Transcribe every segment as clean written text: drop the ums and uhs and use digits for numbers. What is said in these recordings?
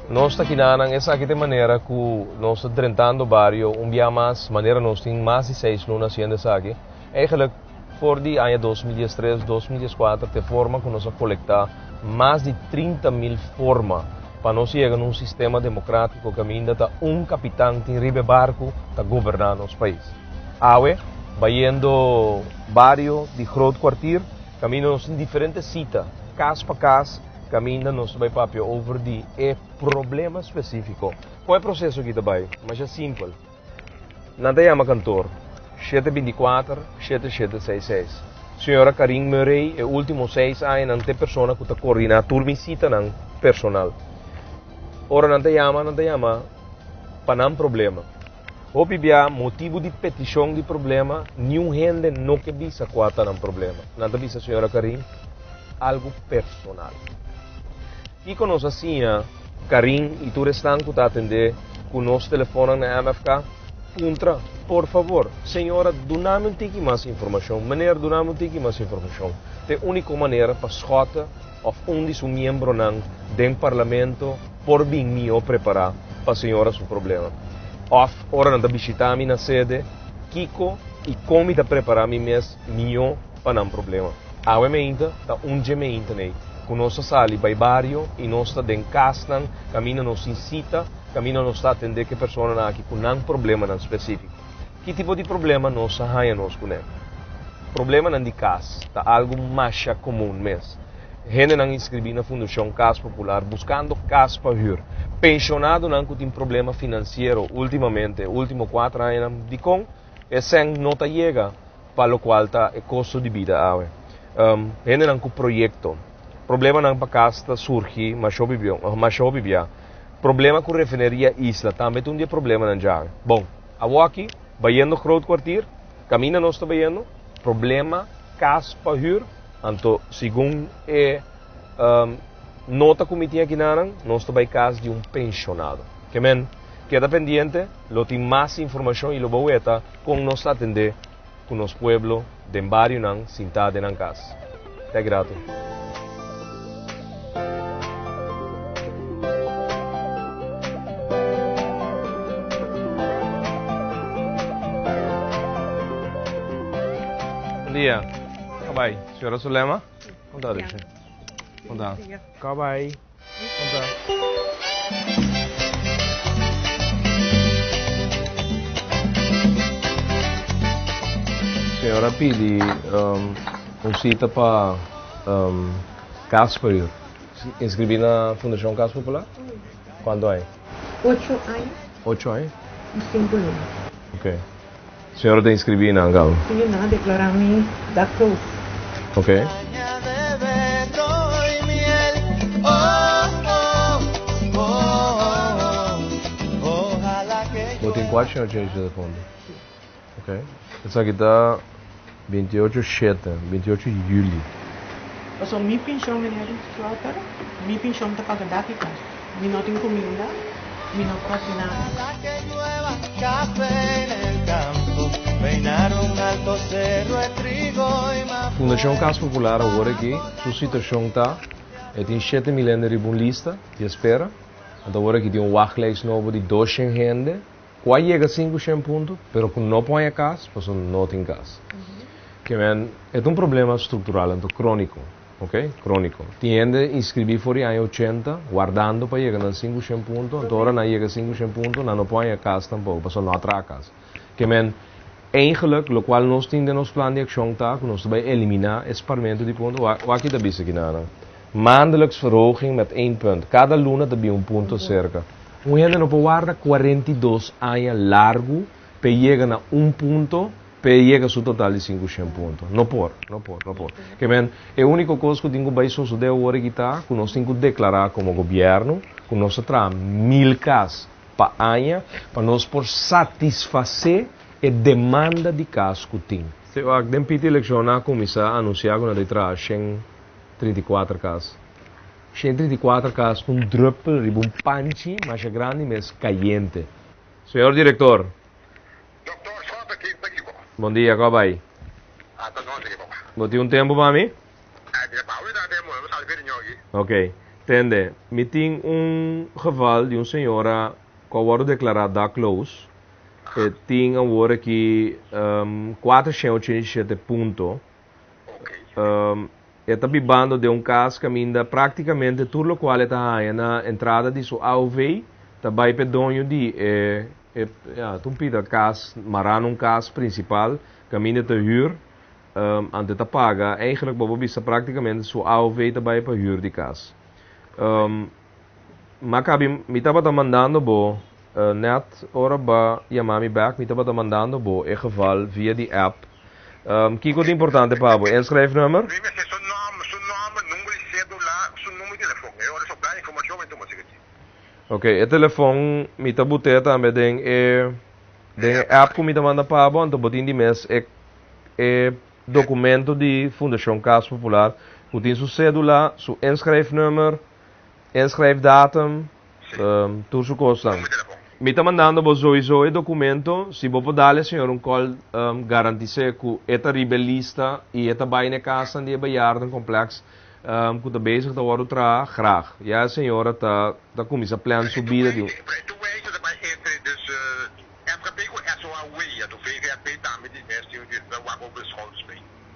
Nos ta kinanan, esaki ta e manera ku nos ta drentando bario un bia mas, manera nos tin mas di seis luna hasiendo esaki. Eigenlijk for di aña 2013, 2014 ta e forma ku nos a kolektá mas di 30.000 forma pa nos yega na un sistema demokratiko kaminda ta un kapitan tin riba e barku ta goberná nos pais. Awe, bayendo bario di Groot Kwartier, kaminda nos tin diferente sita, kas pa kas, Caminda nos ta bay papia over di e problema specifico. Con e proceso aki ta bay? Masha simpel. Nan ta yama kantoor, 724 7766. Señora Karin Murray e ultimo seis añanan ta e persona cu ta coordina tur mi citanan personal. Ora nan ta yama, nan ta yama pa nan problema. Hopi bia motibu di peticion di problema, niun hende no ke bisa cua ta nan problema. Nan ta bisa Señora Karin algu personal. Kiko nos a siña Karin y tur esnan cu ta atende cu nos telefonnan na MFK? Puntra, por favor, señora duna mi un tiki mas informacion, meneer duna mi un tiki mas informacion. Ta e unico manera pa Schotte of un di su miembronan den Parlamento por bin mihó prepará pa señora su problema. Òf ora nan ta bishitá mi na sede, kiko i kon mi ta prepará mi mes mihó pa nan problema. Awe meinta ta un dje meinta nei ku nos ta sali bai bario i nos ta den kasnan kaminda nos tin sita, kaminda nos ta atendé ku e personanan aki ku nan problemanan spesífiko. Ki tipo di problema nos ta haña nos kuné? Problemanan di kas ta algu masha komun mes. Hendenan inskribí na Fundashon Kas Popular buskando kas pa hür. Penshonadonan ku tin problema finansiero últimamente, último kuater añanan, dikon e sèn no ta yega pa lokual ta e kosto di bida awe. Hendenan ku proyekto. Problemanan pa kas ta surgi masha hopi bia. Problema ku Refineria Isla tambe ta un di e problemanan djawe. Bon, awoki bayendo Groot Kwartier, kaminda nos ta bayendo, problema kas pa hür. Anto, segun e nota ku mi tin akinanan, nos ta bai kas di un penshonado. Ke men, keda pendiente, lo tin mas informashon i lo bo weta kon nos ta atendé ku nos pueblo den barionan sintá den nan kas. Te grato. Bon dia. Kabay, señora Zulema? Kon ta, Dulce? Kon ta? Kabay, kon ta? Señora pidi un cita pa Cas pa huur. Inscribi na Fundacion Cas Popular? Cuanto aña? Ocho aña. Ocho aña? Y cinco luna. Ok. Señora ta inscribí nan caba? Sí, nan a declara mi dakloos. Ok. Bo tin cua señor Change telefoon? Sí. Ok. Esaki ta 28 shete, 28 juli. Pasobra mi penshon, meneer Slaughter, mi penshon ta paga dak i kas. Mi no tin kuminda, mi no por hasi nada. Fundashon Kas Popular awor aki su situashon ta, e tin 7000 hende riba un lista di espera, anto awor aki tin un wachtlijst nobo di 200 hende Ku a yega 500 punto, pero ku no por haña kas, pasobra no tin kas. Ke men, e ta un problema struktural, anto króniko, ok, króniko. Tin hende inskribí for di aña 80, wardando pa yega nan 500 punto, anto ora nan yega 500 punto, nan no por haña kas tampoko, pasobra no a traha kas. Ke men, eigenlijk, lokual nos tin den nos plan di akshon ta ku nos ta bai eliminá e sparmentu di punto. Wak ki ta bisa kina nan? Maandelijks verhoging met één punt. Kada luna ta bin un punto serka. Un hende no por warda 42 aña largu p'e yega na un punto, p'e yega su total di 500 punto. No por, no por, no por. Ke men, e úniko kos ku tin ku bai sosodé awor aki ta ku nos tin ku deklará komo gobièrnu ku nos ta traha 1000 kas pa aña pa nos por satisfasé e demanda di kas ku tin. Si wak den piti elekshon nan a kuminsá anunsiá ku nan ta traha 134 kas. 134 kas un druppel riba un panchi masha grandi mes kayente. Señor Director. Doctor Soto ki ta kibo? Bon dia, ko a bai? A ta nos kibo. Bo tin un tempu pa mi? A di pa awita tempu, mi sali bini ñogi. Ok. Tende, mi tin un geval di un señora ku a wòrdu deklará dakloos. E tin awor aki 487 punto. E ta bibando den un kas kaminda práktikamente tur lokual e ta haña na entrada di su AOV ta bai p'e doño di e e ya ta un pida kas mará na un kas prinsipal kaminda e ta hür anto e ta paga eigenlijk bo por bisa práktikamente su AOV ta bai pa hür di kas. M'a kabi mi tabata mandando bo net ora b'a yama mi bek mi tabata mandando bo e geval via di app. Kiko ta importante pa bo? Inschrijfnummer? Mi mester su nòmber, su nòmber, number di cédula, su number di telefon. E ora sobra informashon mi tuma sigui. Ok, e telefon mi ta but'é tambe den e den e app ku mi ta manda pa bo, anto bo tin di mes e e documento di Fundashon Kas Popular ku tin su cédula, su inschrijfnummer, Inschrijfdatum, tur su kosnan. Mi ta mandando bo zoizo e documento, si bo por dal e señor un call garantis'é cu e ta riba e lista y e ta bay na e casnan di e bejaardencomplex cu ta bezig ta wordo traha, graag. Ya e señora ta ta cuminsa plan su bida di un.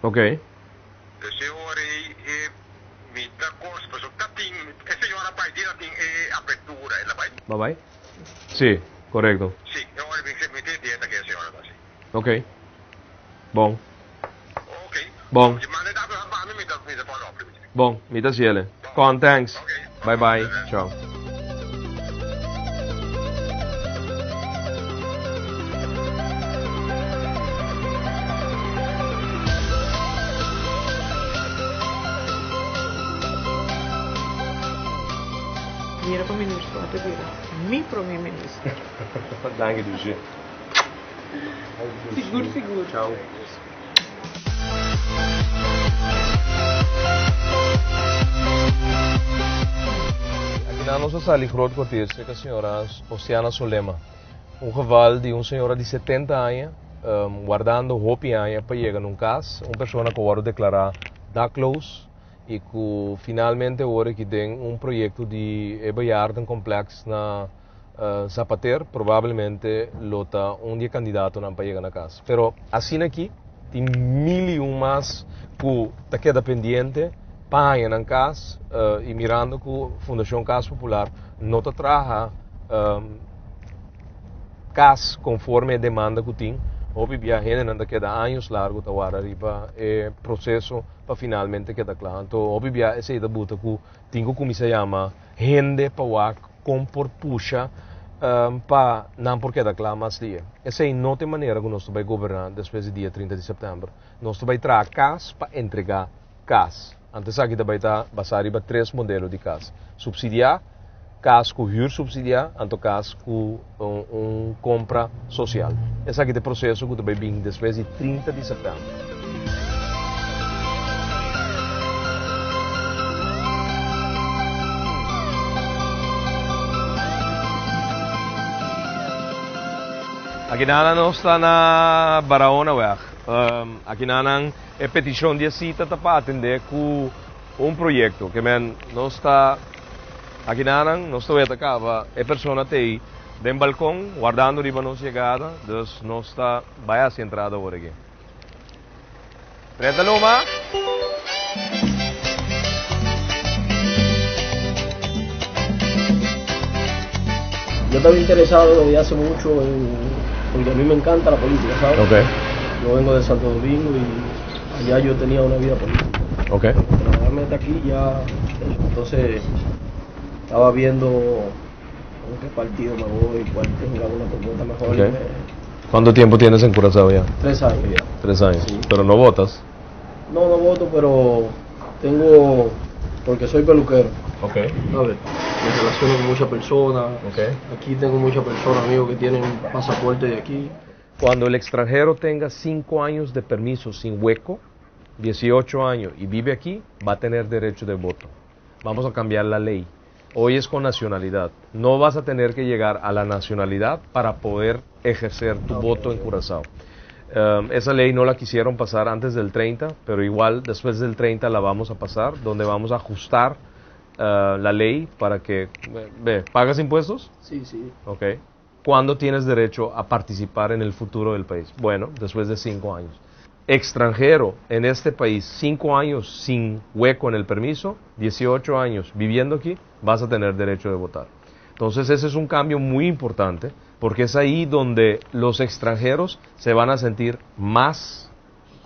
Ok. Dus e ora ei e mi ta kos pasobra ta tin e señora bai di ta tin e apertura el a bai. Ba bai? Si, korekto. Si, e ora mi mi tin idea ta ke e señora ta si. Ok. Bon. Ok. Bon. Si manda e datonan pa mi mi ta mi ta follow up riba dje. Bon, mi ta hasiel. Kon, thanks. Ok. Bye bye. Chao. Mira pa minister Schotte bira mi prome minister. Danki Dusje. Sigur sigur. Chao. Akinan nos a sali Groot Kwartier cerca señora Oceana Solema. Un geval di un señora di 70 aña wardando hopi aña pa yega na un cas. Un persona cu a wordo declara dakloos y cu finalmente awor aki den un proyecto di e bejaardencomplex na Zapater probablemente lo ta un di e kandidatonan pa yega na kas. Pero asina aki tin mil i un mas ku ta keda pendiente pa haña nan kas i mirando ku Fundashon Kas Popular no ta traha kas konforme e demanda ku tin, hopi bia hendenan ta keda años largu ta warda riba e proseso pa finalmente keda kla. Anto hopi bia esei ta buta ku tin ku kuminsá yama hende pa wak Kon por pusha pa nan por keda kla mas dia? Esei no ta e manera ku nos ta bai goberná despues di dia 30 di sèptèmber. Nos ta bai traha kas pa entregá kas. Anto esaki ta bai ta basá riba tres modelo di kas, supsidiá, kas ku hür supsidiá, anto kas ku un kompra sosial. Esaki ta e proseso ku ta bai bin despues di 30 di sèptèmber. Akinan nos ta na Barahonaweg. Akinan e petishon di e sita ta pa atendé ku un proyekto. Ke men nos ta akinan nos ta weta kaba e persona t'ei den balkon wardando riba nos yegada, dus nos ta bai hasi entrada awor aki. Renta luma. Yo estaba interesado desde hace mucho en, porque a mí me encanta la política, ¿sabes? Okay. Yo vengo de Santo Domingo y allá yo tenía una vida política. Okay. Trabajarme aquí ya, entonces estaba viendo con qué partido me voy, cuál tenga una propuesta mejor. Okay. ¿Cuánto tiempo tienes en Curazao ya? 3 años ya. 3 años. Sí. Pero no votas. No, no voto, pero tengo, porque soy peluquero, ¿sabes? Me relaciono con muchas personas. Aquí tengo muchas personas, amigos, que tienen pasaporte de aquí. Cuando el extranjero tenga 5 años de permiso sin hueco, 18 años y vive aquí, va a tener derecho de voto. Vamos a cambiar la ley. Hoy es con nacionalidad. No vas a tener que llegar a la nacionalidad para poder ejercer tu voto en Curazao. Esa ley no la quisieron pasar antes del 30, pero igual después del 30 la vamos a pasar, donde vamos a ajustar la ley para que... Ve, ¿pagas impuestos? Sí. Ok. ¿Cuándo tienes derecho a participar en el futuro del país? Bueno, después de 5 años. Extranjero en este país, 5 años sin hueco en el permiso, 18 años viviendo aquí, vas a tener derecho de votar. Entonces ese es un cambio muy importante porque es ahí donde los extranjeros se van a sentir más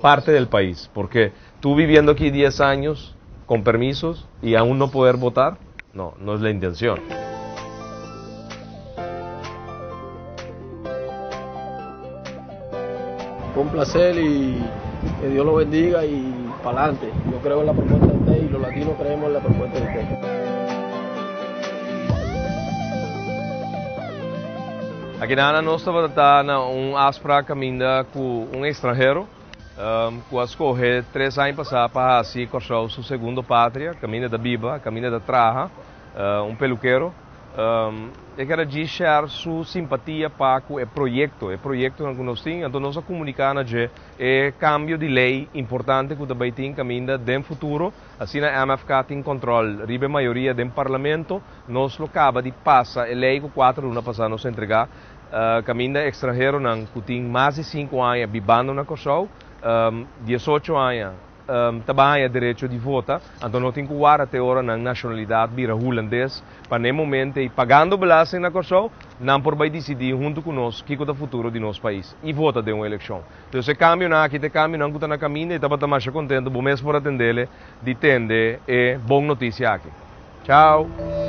parte del país. Porque tú viviendo aquí 10 años con permisos y aún no poder votar, no, no es la intención. Fue un placer y que Dios lo bendiga y para adelante. Yo creo en la propuesta de usted y los latinos creemos en la propuesta de usted. Aki nos tabata na un afspraak kaminda ku un estranhero ku a skohe 3 aña pasá pa hasi Kòrsou su segundo patria, kaminda e ta biba, kaminda e ta traha, un pelukero. E ke share su simpatia pa e proyekto ku nos tin, anto nos a komuniká na dje e kambio di lei importante ku tambe tin kaminda den futuro, asina MFK tin kontrol riba mayoria den parlamento, nos lo kaba di pasa e lei ku 4 luna pasá nos a entregá, kaminda estranheronan ku tin mas di 5 aña bibando na Kòrsou, 18 aña, tambe derecho di vota, anto no tin ku warda te ora nan nashonalidat bira hulandes, pa na momento i pagando belasting na Kòrsou, nan por bai disidí huntu ku nos kiko ta futuro di nos pais i vota den un elekshon. Anto, e kambionan aki, e kambionan ku ta na kaminda i tabata mas kontentu, bo mes por a tend'é di tende e bon notisia aki. Chao!